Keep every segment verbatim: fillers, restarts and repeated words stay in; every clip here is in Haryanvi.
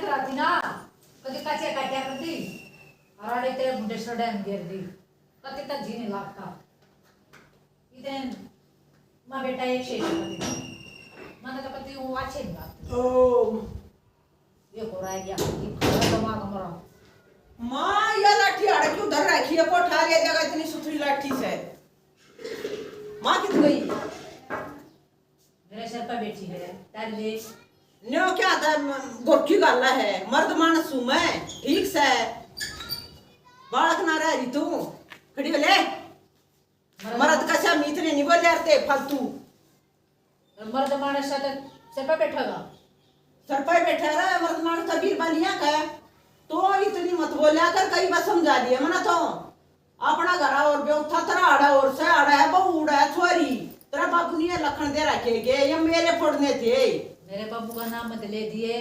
राती ना, कदी काचिया काटिया कर दी, और आड़े तेरे बुड्ढे सड़े में गिर दी। कति तक जी नहीं लागता। इतने माँ बेटा एक शेष कर दी। मैंने तो कति वो अच्छे नहीं लागते। ओ। ये हो रहा है क्या? ये खड़ा दिमाग हमारा। माँ, ये लाठी आड़े क्यों धर रखी है? को ठा ले जाएगा इतनी सुथरी लाठी से? माँ कित गई? मेरे सर पर बैठी है, तार ले। न्यो क्या था, म-, गोरखी गाला है, मर्द मानस हूँ मैं, ठीक से। बालक ना रह रही तू, खड़ी हो ले। मर्द मर्द का सामने इतने नहीं बोले यार ते फालतू। मर्द मानस है तो सर पर बैठेगा। सर पर बैठा रहा, मर्द मानस तो बीर बनिया का। तो इतनी मत बोला कर, कई बार समझा दिया मना तो। अपना घर और ब्योथा तेरा आड़ा और से आड़ा है, बहू उड़ा है, छोरी। तेरा बाबू नहीं है, लखन दे रखे के, ये मेरे फोड़ने थे। मेरे बाबू का नाम मत ले दिए।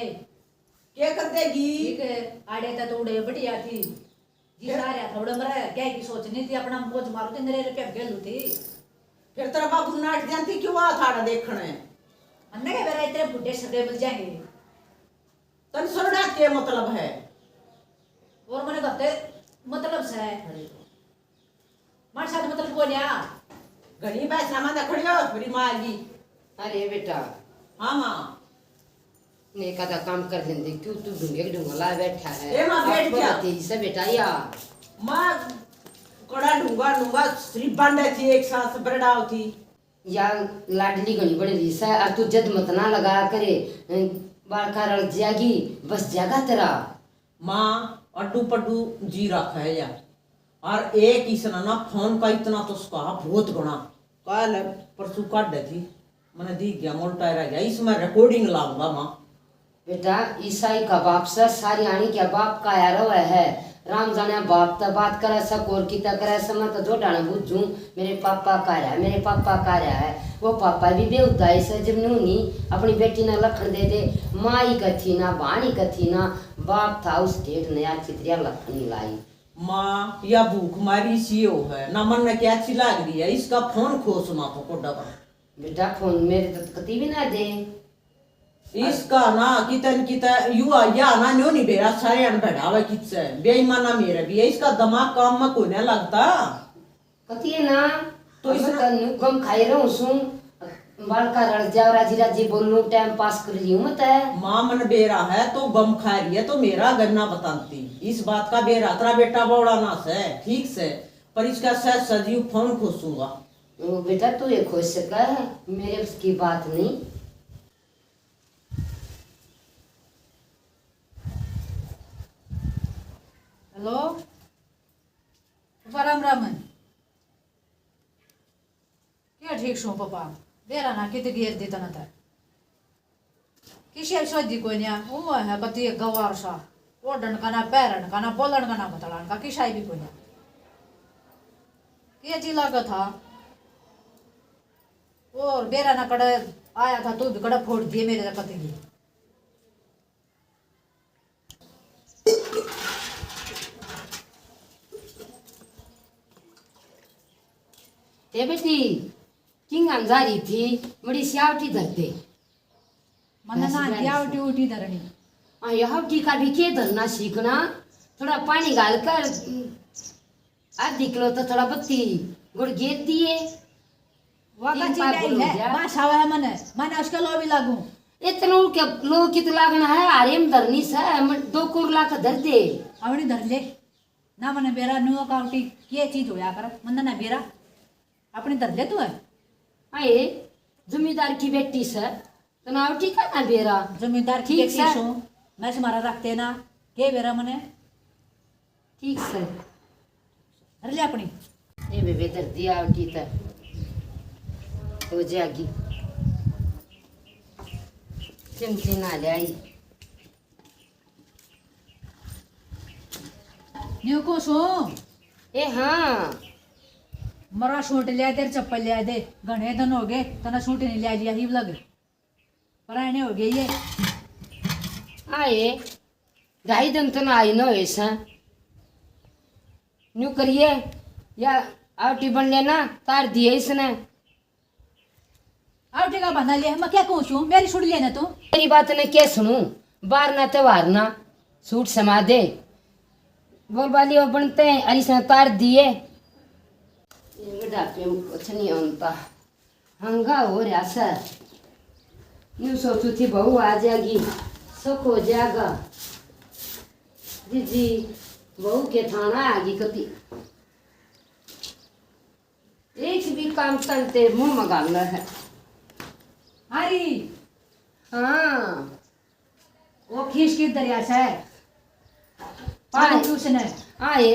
क्या कर देगी? ठीक है, आड़े तो उड़े बढ़िया थी। जी फिर? सारे थोड़े मरे, क्या की सोच नहीं थी, अपना मौज मारो थे, मेरे रुपये गेलू थी। फिर तेरा बाबू नाट जानती क्यों आ था आड़ा देखने? हमने क्या बेरा इतने बुढ़े सगे मिल जाएंगे। तन सरड़ा के मतलब है? और मने कहते मतलब से। मार साथ मतलब बोलिया। घणी बैठना मां खड़ी हो, मेरी माँ आ गई। अरे बेटा। हाँ माँ। ने का काम कर लेंदे, क्यों तू ढूंगे ढूंगा ला बैठा है? ए माँ, बैठ आप जा। तेरी से बेटा या। माँ, कड़ा ढूंगा ढूंगा श्री बांडा थी, एक साथ बरडाव थी। या लाडली घणी बड़ी रीस है, और तू जद मत ना लगा करे, अं, बालका रल जागी, बस जागा तेरा। माँ, अड्डू पड्डू जी रखा है यार, और एक इसने ना फोन का इतना तो उसका बहुत घणा। काल परसों काढ़े थी, मैंने दी गया, मोल्टा रह गया, इसमें रिकॉर्डिंग लाऊंगा माँ। बेटा, ईसाई का बाप से सारी आनी क्या बाप का आया रहो है। राम जाने बाप त बात करे से, कोर की त करे से, मैं तो जो डाणे बूझूं, मेरे पापा का रहा है, मेरे पापा का रहा है। वो पापा भी बेहुदा ही से, जब नू नहीं अपनी बेटी ने लखन दे दे, माँ ही कथी ना, भाण ही कथी ना, बाप था उस ढेठ ने यार चित्रिया लखन ही लाई। माँ, या भूख मारी सी हो है, ना मन ने क्या अच्छी लाग रही है, इसका फोन खोस माँ को कोडा पर। बेटा, फोन मेरे तो कती भी ना दे। इसका ना कितन कित यू आ, या ना न्यो नहीं बेरा, सारे अन बैठावे कित से। बेईमाना मेरा भी है, इसका दिमाग काम में कोई ना लगता। कती है ना, तो अब इसने तो न्यू गम खाई रहूं सूं, बालका रल जाओ, राजी राजी बोलूं, टाइम पास कर लियूं मैं तै। माँ मन बेरा है तो गम खा रही है, तो मेरा गन्ना बताती। इस बात का बेरा तेरा बेटा बौड़ा ना से, ठीक से, पर इसका सह सजीव फोन खोसूंगा। ओ बेटा, तू ये खोस सका है, मेरे बस की बात नहीं। हेलो, पापा राम राम। क्या ठीक सो पापा? बेरा ना कित गिर दी तना तर। किसी सोची कोई ना, वो है कति गवार सा। ओढ़न का ना, पैरन का ना, बोलन का ना, बतलान का, किसाई भी कोई ना। ये जी लगा था। और बेरा ना कड़े आया था, तू भी कड़े फोड़ दिए मेरे कति की। ए बेटी, किंग जा रही थी, बड़ी सियावटी धर दे। मन्ने ना दिया उठी उठी धरनी। आ, यह उठी का भी के धरना सीखना, थोड़ा पानी घाल कर, आधी किलो तो थोड़ा बत्ती गुड़ गेर दिए। वाह, तीन का पागल हो गया। बस आवे है मने, मने उसके लो भी लागू। इतनो के लो कित लागना है, आरे में धरनी से, हम दो कुरला का धर दे। आवड़ी धर ले। ना मने बेरा नु अकाउंटी के चीज होया कर, मन्ने ना बेरा। अपनी धर ले तू है। आए, जमींदार की बेटी से, तनाव ठीक है ना बेरा? जमींदार की ठीक बेटी से। सो, मैं से मारा रखते ना, के बेरा मने? ठीक से। धर ले अपनी। ए बेबे, धर दिया आवटी त हो जाएगी। चिमची ना ले आई। न्यू को सो। ए हाँ। मरा सूट लिया दे, चप्पल लिया दे। घणे दिन हो गए, तना सूट नहीं लिया लिया ही लग। परायणे हो गए ये। आए, ढाई दिन तो ना आई ना होए सा। न्यू करिए, या आवटी बन लेना, तार दिए इसने। आवटी का बना ले, मैं क्या कहूँ छू, मेरी सुन लेना तू। मेरी बात ने क्या सुनू? बार ना त्योहार ना सूट समा दे। बोल बाली वो बनते हैं, अरी से तार दिए। ये बुढ़ापे में कुछ नहीं होता। हंगा हो रहा सर। न्यू सोचू थी बहू आ जाएगी, सुख हो जाएगा। जी जी, बहू के थाना आ गई कति। एक भी काम तन ते मुंह मगाना है। अरे हाँ, वो खीस की दरिया से पानी आए। चूसने आए।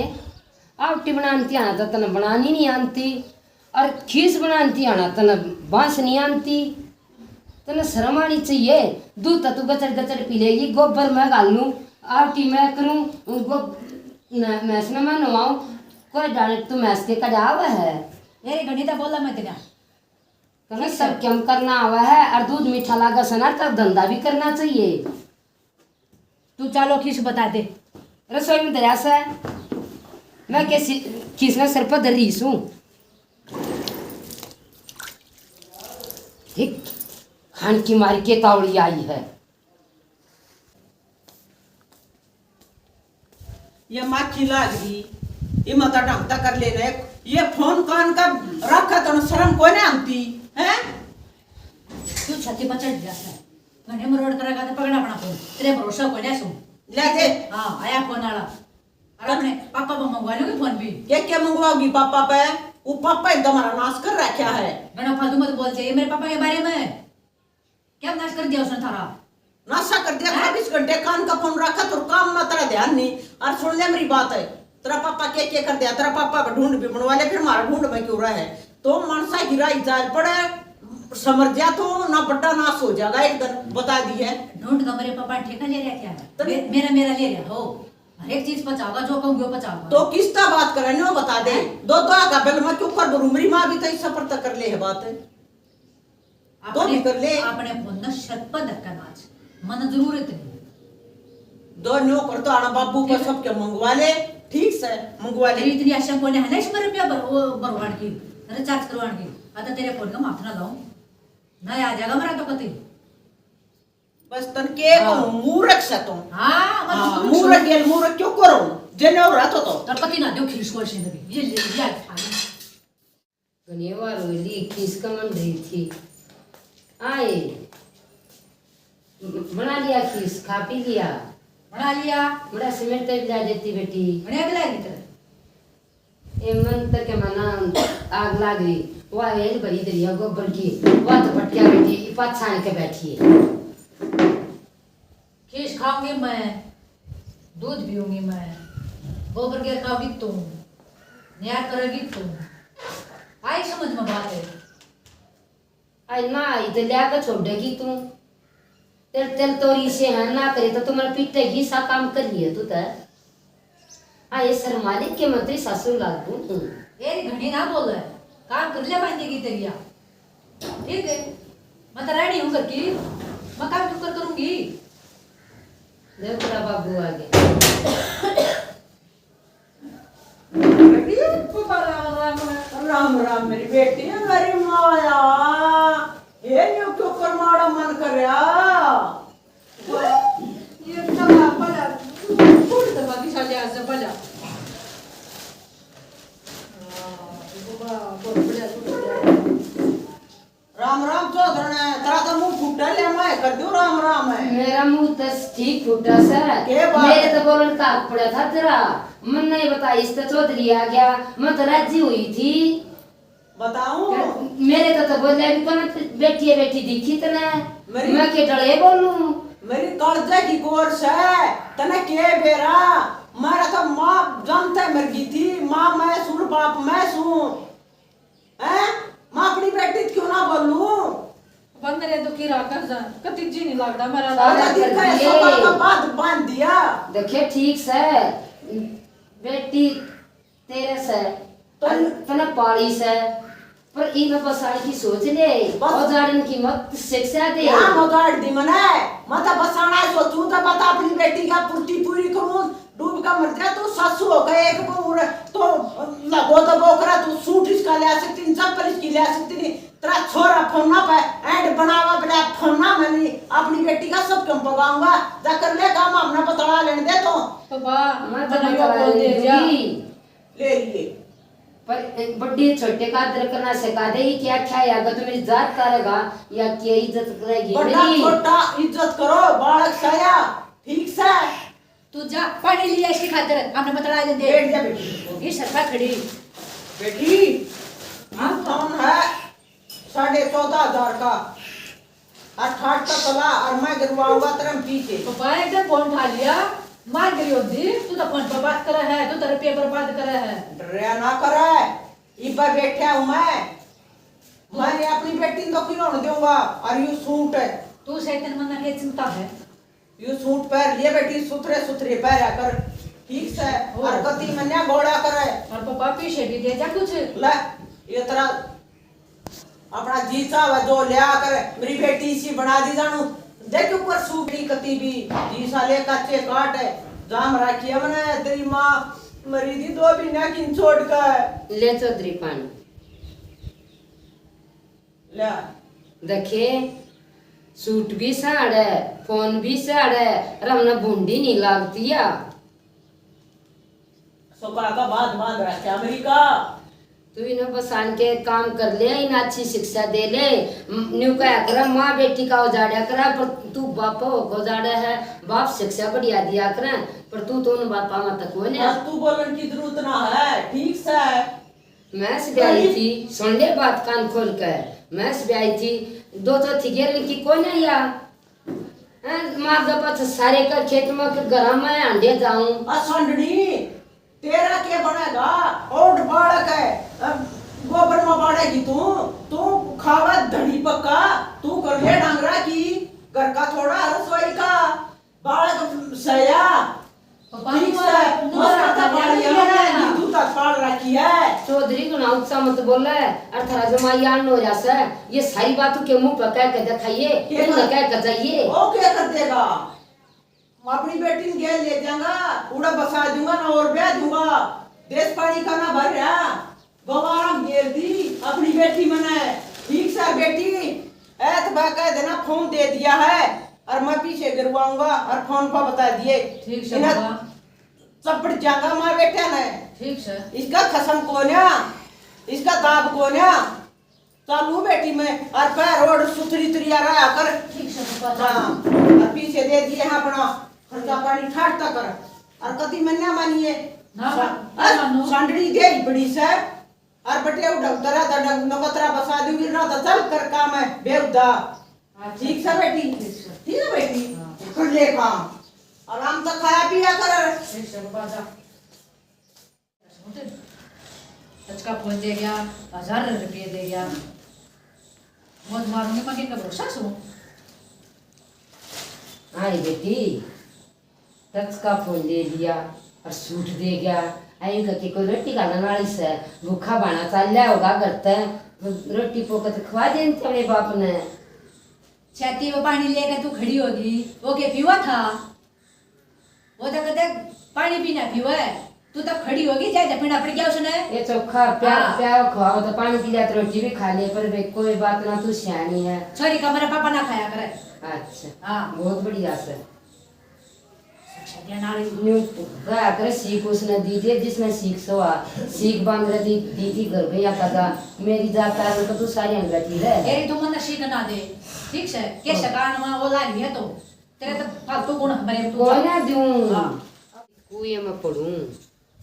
आवटी बनाती आना तो तने बनानी नहीं आनती, और खीस बनाती आना तने बांस नहीं आनती। तने शर्म आनी चाहिए। दूध तो तू गचड़ गचड़ पी लेगी, गोबर मैं घाल लूं, आवटी मैं करूं, गो-, न-, भैंस ने मैं नवाऊं, कोई डाले तू भैंस के कड़े आवे है। मेरी घड़ी तो बोला मैं तेरा। तने सब काम करना आवे है, और दूध मीठा लागे सना, तब धंधा भी करना चाहिए। तू चालो खीस बता दे। रसोई में धरा से, मैं कैसी खीस ना सिर पर धर रही सूं। ठीक, खान की मारी के तावड़ी आई है। ये माखी लाग गई, ये माता ढंग तक कर लेने। ये फोन कान का रखा तो शर्म कोई ना आती है। तू छाती पर चढ़ जा सै। घणे मरोड़ करेगा तो पकड़ा अपना फोन, तेरे भरोसा कोई ना सू। ले दे। हाँ, आया फोन आला। और अपने पापा पे मंगवा लोगे फोन भी। क्या क्या मंगवाओगी पापा पे? वो पापा ही तुम्हारा नाश कर रखा है। घणा फालतू मत बोल चाहिए मेरे पापा के बारे में। क्या नाश कर दिया उसने थारा? नाशा कर दिया। हैं? चौबीस घंटे कान का फोन रखा तो काम में तेरा ध्यान नहीं। और सुन ले मेरी बात है, तेरा पापा क्या क्या कर दिया, तेरा पापा का ढूंढ भी बनवा ले, फिर हमारा ढूंढ में क्यों रहा है? तो मनसा गिरा ही जाल पड़े, समझ जा तो ना बड्डा नाश हो जाएगा एक दिन, बता दी है। ढूंढ का मेरे पापा ने ठेका ले रहा क्या? तभी मे-, मेरा, मेरा ले रहा हो। हर एक चीज पचावा, जो कहूँ वो पचावा। तो किसका बात करे नो बता दे। हैं? दो दो का बिल में क्यों कर भरूं? मेरी माँ भी तो इस सफर तक कर ले है बात। तो अपने, भी कर ले। अपने फोन ना शर्त पर धक्का नाच, मन जरूरत नहीं। दो न्यो कर तो आना बाबू पर सबके मंगवा ले, ठीक से मंगवा ले। तेरी इतनी आशा कोने है ना इसमें रुपया भर-, वो भरवान की, रिचार्ज करवान की। आता तेरे फोन का माथ ना लाऊं, ना आ जाएगा मेरा तो कतई। बस तन के हाँ। कहूँ, मूर्ख से तो। हाँ, बस हाँ, मूर्ख से। मूर्ख गेल मूर्ख क्यों करो? जने और रहतो तो। तो कति ना दो खीस को ऐसे लगे। ये ले, ये आ, आ गया। घणी बार होली खीस कमन रही थी। आए, बना लिया खीस, खा पी लिया। बना लिया। बड़ा सीमेंट तो ला देती बेटी। बना के लागी तो। ए मन तो के मना आग लाग रही। वाह हेल भरी दरिया गोबर की। वाह तो पटिया बेटी, ई पाछा आके बैठी है। खीस खाऊंगी मैं, दूध पीऊंगी मैं, गोबर के खाओगी तू, न्याय करेगी तू। आई समझ में बात है। आई ना आई तो लिया के छोड़ेगी तू। तेल तेल तोरी से है ना करे तो तुम्हारे पीटेगी, सा काम कर लिए तू तो। आ, ये शर्मा ले के मैं तेरी सासू लागू हूँ। ए रे घणी ना बोल, काम कर ले बांधेगी तेरिया। ठीक है, मैं तो रेडी हूँ घर की, मैं काम क्यों कर करूँगी? देख तेरा बाबू आ गया। बेटी, पापा राम राम। राम राम मेरी बेटी, मेरी माया। हे न्यू क्यों कर माड़ा मन करया? ये चला, भला, फूल दबा के चले आ जा, भला। हाँ, बाबा, बहुत बढ़िया, बहुत बढ़िया। राम राम चौधरने, तेरा तो मुंह फूटा ले, मैं कर दूं राम राम है। मेरा मुंह तो ठीक फूटा सै। के बात? मेरे तो बोलन का हक पड़ा था तेरा, मन नहीं बता, इस तो चौधरी आ गया, मैं तो राजी हुई थी। बताऊं? मेरे तो, तो बोले भी कोना, बैठी है, बैठी दिखी तने। मेरी मैं के डले बोलूं? मेरी कालजा की गोर से, तने के बेरा? मारा तो माँ जानते मर गई थी, माँ मैं सूं, बाप मैं सूं। हैं? मैं अपनी बेटी क्यों ना बोलूं? बंद रे दुखी रहा कर जा, कति जी नहीं लगदा मेरा। सारा तो दिखा है, कर दिए। सपा का बात बांध दिया। देखिए, ठीक से, बेटी तेरे से, तो तने पाली से, पर इब बसाण की सोच ले, बस। उजाड़न की मत शिक्षा दे। हाँ, उजाड़ दी मने। मैं तो बसाना है सोचूं तो मैं तो अपनी बेटी का पूर्ति पूरी करूं। डूब का मर जा तू, सासू हो गए एक बहू रे, तो लगो तो बोकरा, तू सूट इसका ले आ सकती नहीं, चप्पल इसकी ले आ सकती नहीं, तेरा छोरा फोना पे ऐड बनावा बड़ा फोना में नहीं, अपनी बेटी का सब क्यों पगाऊंगा? जाकर ले काम, हमने बतला लेने दे तो। पापा, मैं तो बतला दूंगी। ले लिए। पर बड़े छोटे का आदर करना सिखा दे, ये क्या ख्या है? अगर तू मेरी जात करेगा या क्या इज्जत करेगी बड़ा मेरी? छोटा इज्जत करो, बालक साया, ठीक से। तू जा, पानी लिया इसकी खातिर, हमने बतला दे दे। बैठ जा बेटी। ये सरपा खड़ी। बेटी, हाँ? कौन है? साढ़े चौदह हजार का। अठारह का तला और मैं गिरवाऊंगा तेरे पीछे। पापा, एकदम फोन उठा लिया। मार गिरी होती, तू तो फोन पर बात करे है, तू तो रुपये बर्बाद करे है। डरया ना करे, इब्बा बैठा हूँ मैं। मैंने अपनी बेटी तो क्यों होने दूंगा? और यू सूट है। तू शैतान मन्ना के चिंता है। यू सूट पहन लिए बेटी, सुथरे सुथरे पहरा कर, ठीक से। ओ। और कति मन्या गोड़ा करे। और पापा पीछे भी दे जा कुछ। ले, ये तेरा अपना जी चाहवे जो लिया कर, मेरी बेटी इसी बना दी जानू। देख ऊपर सूट की कति भी, जी सा ले कच्चे काट है, जाम राखी है मने, तेरी माँ मरी दी दो महीना किन छोड़ कर। ले चौधरी पानी। ले। देखे, सूट भी साड़े, फोन भी साड़े, और हमने भूंडी नहीं लागती या। सो का का बात बांध रखा अमेरिका। तू इन्हें बसान के काम कर ले, इन्हें अच्छी शिक्षा दे ले। म-, न्यू कहा कर, माँ बेटी का उजाड़ा करा, पर तू बापा हो को उजाड़ा है, बाप शिक्षा बढ़िया दिया करे, पर तू तो उन बापा में तक कोई नहीं। बस तू बोलने की जरूरत ना है, ठीक से। मैं से ब्याही थी, सुन ले बात कान खोल के। मैं से ब्याही थी, दो चौथी गेल की कोई नहीं या। हैं, मार दे पाछे सारे का खेत में के घरा में हांडे जाऊं। आ सांडनी, तेरा के बनेगा? ओट बालक है, अब गोबर में बाड़ेगी तू। तू खावा धड़ी पक्का, तू कर ले डांगरा की, घर का थोड़ा रसोई का। बालक सया, पापा, ठीक से, मस्त था पानी है, नी तू तक पाल रखी है। चौधरी को ना ऊंचा मत बोले, और थारा जमाई आन हो रहा से, ये सारी बात के मुंह पर कह के दिखाइए, के मुंह पर? कह के जाइए। ओ, क्या कर देगा? मैं अपनी बेटी ने गेल ले जाऊंगा, उड़ा बसा दूंगा ना और ब्याह दूंगा। देश पानी का ना भर रहा। गवारा घेर दी अपनी बेटी मने, ठीक से बेटी, ऐत बा कह देना फोन दे दिया है और मैं पीछे गिरवाऊंगा और फोन पर बता दिए। ठीक से इन्हें बाबा। चपड़ जाऊंगा माँ बेटा ने। ठीक से। इसका खसम कोन्या, इसका दाब कोन्या। चालू बेटी में और पै रोड सुथरी तुरिया रहा कर। ठीक से बाबा। हाँ, और पीछे दे दिए हैं अपना खर्चा पानी ठाट तक कर। और कति मन्या मानिए। ना, सा-, ना मानो। सांडड़ी दे ही बड़ी से। और बटे उठा उतरा था, डग-, नौकतरा बसा दूंगी ना, तो चल कर काम है, बेहुदा। अच्छा। ठीक से बेटी? ठीक से। ठीक है बेटी? हाँ। कर ले काम। आराम से खाया पिया कर। ठीक से, बाबा जा। टचका फोन दे गया, हजार रुपये दे गया। मौज मारूंगी मैं, किनका भरोसा सो? आई बेटी, टच का फोन ले लिया और सूट दे गया। आई करके कोई रोटी घालण वाली से, भूखा भाणा चाल्या होगा घर ते, रोटी पोक तो खवा देन तेरे बाप ने। छाती में पानी लेकर तू खड़ी होगी, वो के पीवा था? वो तो कहते पानी पीना पीवा है, तू तो खड़ी होगी, चाहे जपीना पड़ गया उसने। ये चोखा प्या-, हाँ। प्याव खवाओ तो पानी पी ले तो रोटी भी खा ले, पर वे कोई बात ना, तू सियाणी है। छोरी का मेरा पापा ना खाया करे। अच्छा, हाँ। बहुत बढ़िया से। शिक्षा देने वाली। न्यू रहा करे सीख उसने दी थी, जिसने सीख सवा, सीख बांध रही दी थी घर गया कदा। मेरी जात है तो तू सारी अंगठी रह। तेरी तू मन्ना सीख ना दे, ठीक से? के हाँ। सकान में वो लागी है तो तेरे तो फालतू गुण हमारे तू कोई जा। ना दूं। हाँ। कुएं में पड़ूं,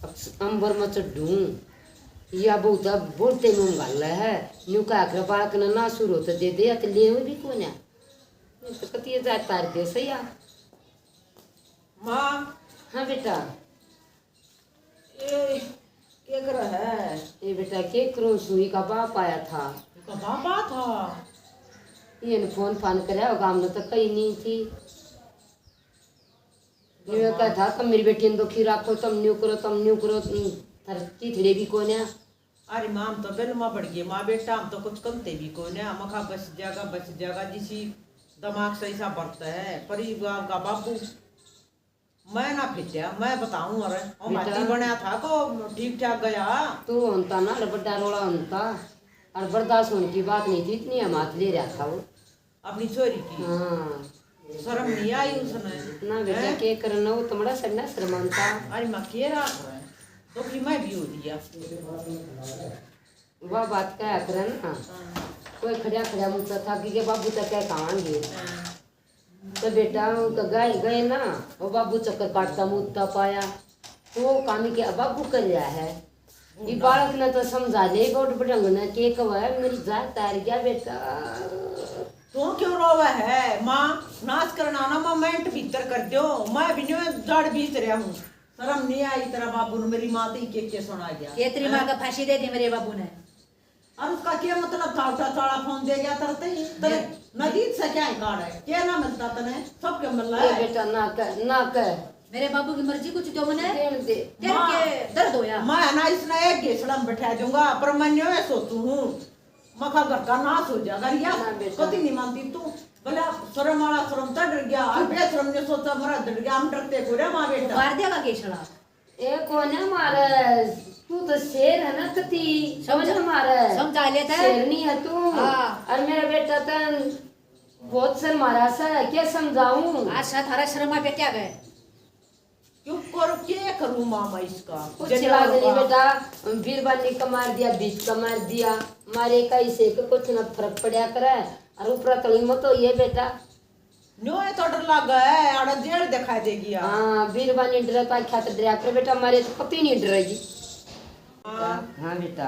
अक्स-, अंबर में चढ़ूं, या बहुत बोलते मुंह घाल है। न्यू का आखिर बालक ने ना शुरू तो दे दे, या तो ले भी कोन्या। न्यू तो कती ये जाए तार दे सही आ। माँ। हाँ बेटा। ए, के कर है? ए बेटा, के करूं, सुई का बाप आया था। का बाप आया था? ये ने फोन फान करया होगा, हमने तो कही नहीं थी। न्यू कहा था, "तुम मेरी बेटी ने दुखी रखो, तुम न्यू करो, तुम न्यू करो, तुम थारे चिथड़े भी कोन्या।" अरे माँ, हम तो बिल में बढ़ गए, माँ बेटा, हम तो कुछ कमते भी कोन्या। मखा बस जागा, बस जागा, जिसी दिमाग से ऐसा बढ़ता है, पर ये गाँव का बाबू, मैं ना फिटिया, मैं बताऊं, अरे, ओ बेटा। माटी बनया था को ठीक ठाक गया। तू होता ना, अरे बड़ा रोला होता। और बर्दाश्त होने की बात नहीं थी, इतनी हम हाथ ले रहा था वो। अपनी छोरी की। हाँ। शर्म नहीं आई उसने? ना बेटा, हैं? के करना, वो तो बड़ा सन्ना शर्मांता। अरे माँ, के रहा है? तो फिर मैं भी हो लिया। वह बात कहा करे ना, हाँ। कोई खड़ा खड़ा मुझसे था कि ये बाबू तक क्या कहांगे। हाँ। तो बेटा उनका गए, गए ना, वो बाबू चक्कर काटता मुद्दा पाया, तो वो काम ही क्या बाबू कर रहा है। ये बालक ने तो समझा ले, गोट बडंग ने के कहे, मेरी जात तार गया बेटा। तू क्यों रोवे है माँ? नाश करना ना माँ, मेंट भीतर कर दो। मैं भी न्यू जड़ बीत रहा हूँ। शर्म नहीं आई तेरा बाबू ने, मेरी माँ तो ही के के सुना गया। के तेरी माँ का फांसी दे दी मेरे बाबू ने। और उसका क्या मतलब था, उठा चाला फोन दे गया तरते ही? तेरे नदीत से क्या है काट है? क्या ना मिलता तने? सब क्या मिल रहा ये है? बेटा ना कह, ना कह। मेरे बाबू की मर्जी कुछ तो मने देन दे। तेरे माँ, के दर्द होया। मैं ना इसने एक घेसड़ा में बैठा दूंगा, पर मैं न्यू सोचू हूँ, मखा घर का नाश हो जाएगा। या ना बेटा। कति नहीं मानती तू। भला शर्म वाला शर्म तो डर गया, और बेशर्म ने सोचा मरा डर गया। हम डरते को रे माँ बेटा। मार देगा घेसड़ा। ए कोने मारे, तू तो शेर है ना कती, समझ मारे। समझा लेता है। शेरनी है तू। हाँ। और मेरा बेटा तन बहुत सर मारा सा, क्या समझाऊं? आज सा थारा शर्मा पे क्या गए? चुप करो, के करूं मामा इसका? कुछ इलाज नहीं बेटा, बीरबानी का मार दिया, बीच का मार दिया, मारे का इसे के कुछ ना फर्क पड़ा करे। और ऊपर तली मत हो ये बेटा। न्यू है तो डर लग है, आड़ा जेल दिखा देगी यार। हाँ, बीरबानी डर तो आख्या तो डरा कर बेटा, मारे तो कतई नहीं डरेगी। हाँ। हाँ बेटा।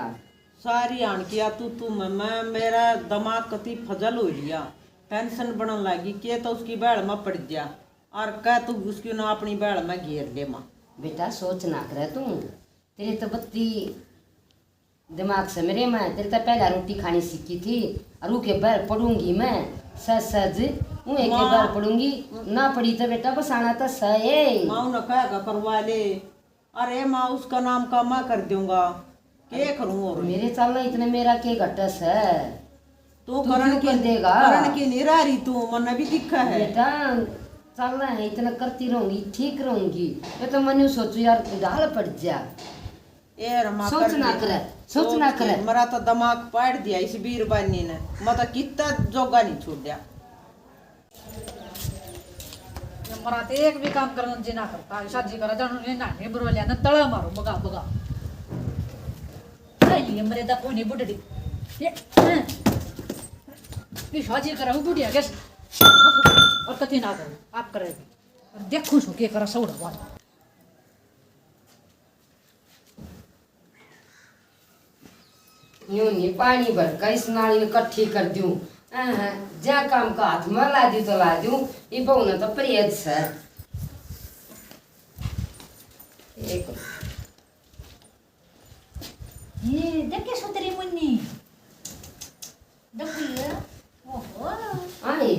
सारी हाण किया तू, तू मैं, मैं, मेरा दिमाग कती फजल हो लिया, टेंशन बनन लगी। के तो उसकी बहल में पड़ गया, और कह तू उसकी ना अपनी बहल में घेर ले माँ। बेटा सोच ना करे तू, तेरे तो बत्ती दिमाग से मेरे में, तेरे तो पहला रोटी खानी सीखी थी, और ऊके बहल पड़ूंगी मैं, सहज सहज ऊहे के माँ। बहल पड़ूंगी, ना पड़ी तो बेटा बसाना तो सहे। माँ उन्हें कह के करवा ले। अरे माँ, उसका नाम का मैं कर दूंगा, के करूं और? मेरे चाल इतने मेरा के घटस है, तू तू करण क्यों की, कर देगा? करण की नहीं रह रही तू, मन्ने भी दिखा है। बेटा, चाल है, इतना करती रहूंगी, ठीक रहूंगी। मैं तो मन्ने सोचू यार, ढाल पड़ जा। ए रमा, सोच कर ना ले। करे, सोच सोच ना के करे। मेरा तो दिमाग पाड़ दिया इस बीरबानी ने, मैं तो कितना जोगा नहीं छोड़ा। ये मरा ते एक भी काम करन जी ना करता, ऐसा जी करा जानू ने नाने बरो लिया ना तला मारो बगा बगा। आई ये मरे दा कोनी बुढ़ड़ी। ये, हैं। ये शाजी करा वो बुढ़िया के। और कथी ना करो, आप करे। देखो सो के करा सौड़ा वाला। न्यू नहीं पानी भर का इस नाली ने कट्ठी कर दूं। अहं, जा काम का हाथ में ला दूं तो ला दूं, ये बहू ने तो परहेज से। एक ये देखे सुतरी मुन्नी। देखो ये। ओहो। आए।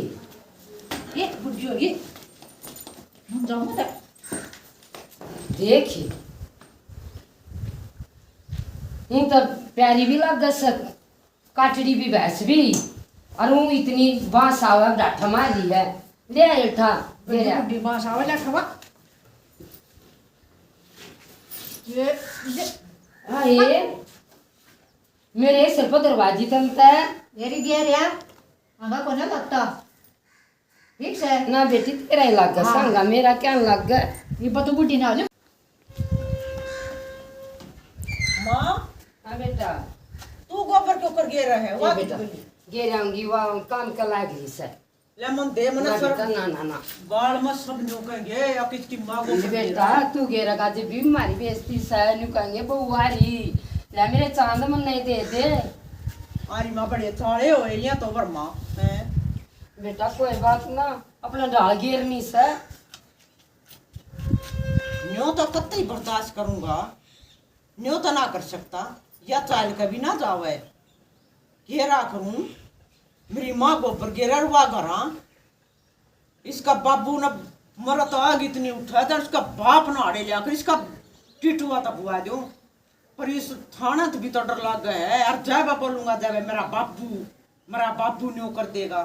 ये बुढ़ियो ये। हम जाऊँ तो। देखी। हूँ तो प्यारी भी लागे से, काटड़ी भी भैंस भी, और हूँ इतनी बांस आवे डाठा मारी है। ले आए ठा, ले बड़ी आ। बड़ी बांस आवे डाठा वा। ये, ये। आए। मेरे सिर पर दरवाजी तलता है। मेरी गैर या। आगा कोने लगता। ठीक से। ना बेटी, तेरा ही लाग गया, हाँ। सांगा मेरा क्या लाग गया? ये बतू बूटी ना हो ले। माँ। हाँ बेटा। तू गोबर क्यों कर गिर रहा है? ये वाह बेटा, कितनी। गिर आऊंगी, वाह काम का लाग रही से। ले मन दे, मना ना सर। बेटा, ना, ना, ना। बाल मत सब न्यू कहेंगे, या किसकी माँ को ये कर बेटा, गिरा। तू गिरा का जे भी मारी बेइज्जती से, न्यू कहेंगे, बहू आ रही। ले मेरे चांद मन नहीं दे दे। आरी माँ बड़े चाले होए, या तो वर माँ, हैं? बेटा, कोई बात ना, अपना ढाल गिरनी से। न्यू तो कतई बर्दाश्त करूंगा, न्यू तो ना कर सकता, या चाल के भी ना जावे। घेरा करूं, मेरी माँ गोबर गेरा रुआ घरा। इसका बाबू ने मरा तो आग इतनी उठा था, इसका बाप ने आड़े लिया कर इसका टिटुआ तो बुआ दो। पर इस थाना तो भी तो डर लग गया है। और जाबा बोलूंगा, जाबे मेरा बाबू, मेरा बाबू न्यू कर देगा।